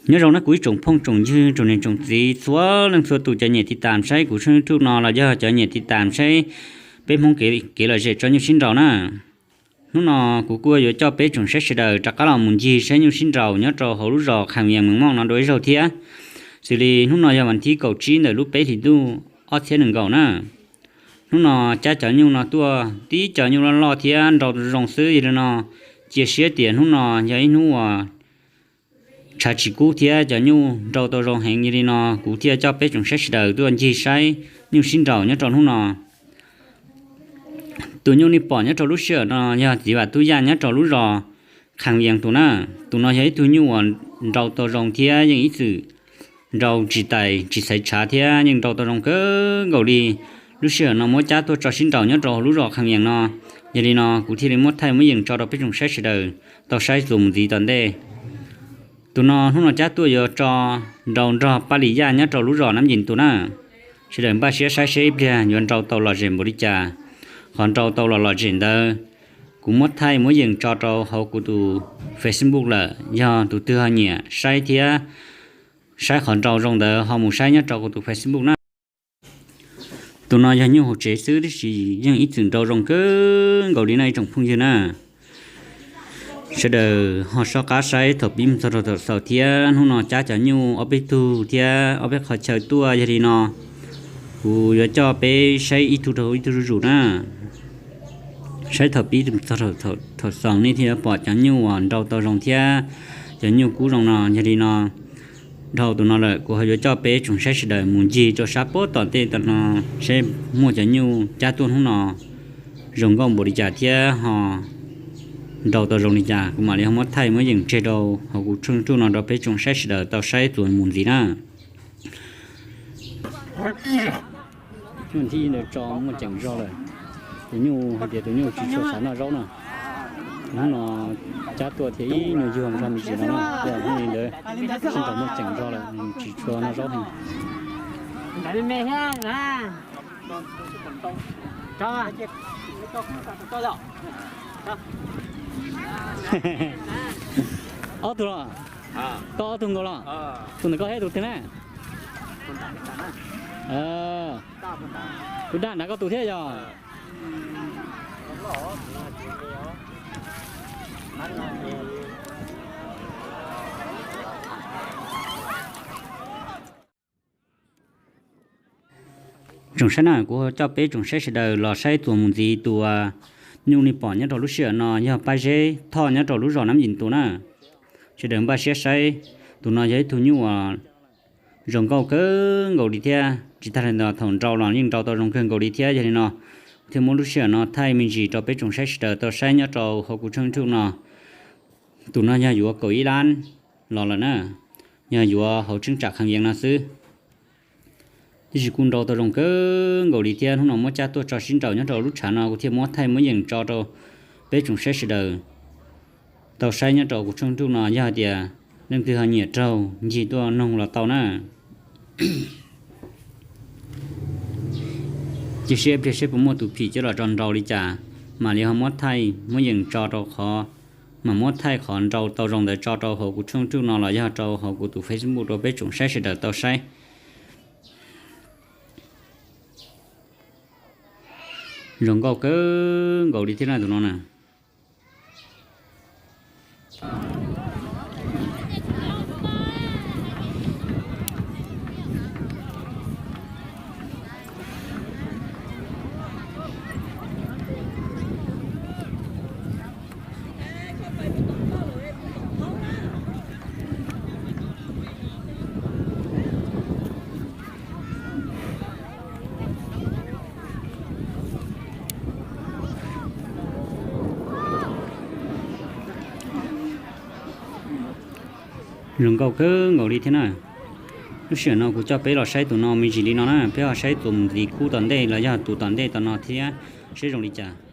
Nyob zoo na kuv ib tsoom phooj tsoom ywg, tsoom niam tsoom txiv, txhua leej txhua tus cov nyiam tiv tam saib kuv tshooj YouTube no los yog cov nyiam tiv tam saib peb Hmoob kev lom zem tso nyuj sib nraus na. Hnub no kuv kuj yuav coj peb tsoom saib sawv daws rov qab los mus ncig saib nyuj sib nraus nyob rau hauv lub zos Kham Vias Mees Mooj no dua ib zaug thiab. Xws li hnub no yog vas thib kaum tsib ntawm lub peb hlis ntuj ob txhiab nees nkaum na. Hnub no cab cov nyuj no tuaj, tib cov nyuj loj loj thiab nrau zoo xwb. Yog li no cia siab tias hnub no yog ib hnub uas tshav tsis kub thiab cov nyuj nrau tau zoo heev. Yog li no kuv thiaj coj peb tsoom saib sawv daws tuaj ncig saib nyuj sib nraus nyob rau hnub no. Tus nyuj nej pom nyob rau lub sij hawm no yog txiv Vam Tub Yaj nyob rau lub zos Kham Vias tus na. Tus no yog ib tug nyuj uas nrau tau zoo thiab yeej ib txwm nrau tsis tais tsis xaiv tshav thiab yeej nrau tau zoo kawg nkaus li. Lub sij hawm no muab cab tuaj tso sib nraus nyob rau hauv lub zos Kham Vias no. Yog li no kuv thiaj li muab thaij muab yeem tso rau peb tsoom saib sawv daws tau saib txuas mus ntxiv tom ntej. Tus no hnub no cab tuaj yuav tso nrau nrog Paj Lis Yaj nyob rau lub zos Nab Yis tus na. Sawv daws npaj siab saib seb ib pliag yuav nrau tau lom zem npaum li cas. Qhov nrau tau los lom zem ntawd kuv muab thaij muab yeem tso rau hauv kuv tus Facebook lawm, yog tus twg ho nyiam saib thiab saib qhov nrau zoo ntawd ho mus saib nyob rau kuv tus Facebook na. Tus no yog nyuj hauv tsev xwb tiam sis yeej ib txwm nrau zoo kawg nkaus li no ib tsoom phooj ywg na. Sawv daws ho soj qab saib thaum pib mus txog rau thaum xaus thiab. Hnub no cab cov nyuj ob peb tug thiab ob peb qhov chaw tuaj, yog li no kuv yuav coj peb saib ib tug rau ib tug zuj zus na. Saib thaum pib mus txog thaum xaus nej thiaj yuav pom cov nyuj uas nrau tau zoo thiab cov nyuj kub zoo no. Yog li no dhau tus no lawm kuv ho yuav coj peb tsoom saib sawv daws mus ncig rau sab puag tom ntej tom no seb muaj cov nyuj cab tuaj hnub no zoo nkauj npaum li cas thiab ho nrau tau zoo li cas, kuv mam li ho muab thaij muab yeem tseg rau hauv kuv tshooj YouTube no rau peb tsoom saib sawv daws tau saib txuas mus ntxiv na. Hnub thib ib ntawd tso muaj ceem zog lawm. Tus nyuj hais tias tus nyuj tsis tshua xav noj zaub na. Hnub no cab tuaj thiab ib nyuag yuag zog me ntsis no na, hnub li ntawd sib nraus muaj ceem zog lawm, tsis tshua noj zaub heev. Ob tug los? Tau ob tug nkaus los? Tus ntawm koj thiab tus twg na? Tus daj nrad koj tus thiab yog? Tsoom saib na, kuv coj peb tsoom saib sawv daws los saib txuas mus ntxiv tus nyuj nej pom nyob rau lub sij hawm no yog Paj Zeb Thoj nyob rau lub zos Nab Yis tus na. Sawv daws npaj siab saib, tus no yog ib tug nyuj uas zoo nkauj kawg nkaus li thiab tsis tag li ntawd thaum nrau los yeej nrau tau zoo kawg nkaus li thiab. Yog li no thiaj muab lub sij hawm no thaij me ntsis rau peb tsoom saib sawv daws tau saib nyob rau hauv kuv tshooj YouTube no. Tus no yog yuav kaum ib lab los lawm na, yog yuav hauv cheeb tsam Kham Yees no xwb. Tiam sis kuj nrau tau zoo kawg nkaus li thiab. Hnub no muab cab tuaj tso sib nraus nyob rau lub tshav no kuv thiaj muab thaij muab yeem tso rau peb tsoom saib sawv daws tau saib nyob rau kuv tshooj YouTube no. Yog hais tias leej twg ho nyiam raug ncig tuaj noog los tau na. Cia siab ib pliag seb puas muaj tus phim coj los tso nrau li cas, mam li ho muab thaij muab yeem tso rau qhov, mam muab thaij qhov nrau tau zoo ntawd tso rau hauv kuv tshooj YouTube no los yog rau hauv kuv tus Facebook rau peb tsoom saib sawv daws tau saib. Zoo nkauj kawg nkaus li thiab na tus no na. Zoo nkauj kawg nkaus li thiab na. Lub sij hawm no kuv coj peb los saib tus no me ntsis li no na, peb ho saib tus mus ntxiv khub tom ntej los yog tus tom ntej tom no thiab seb zoo li cas.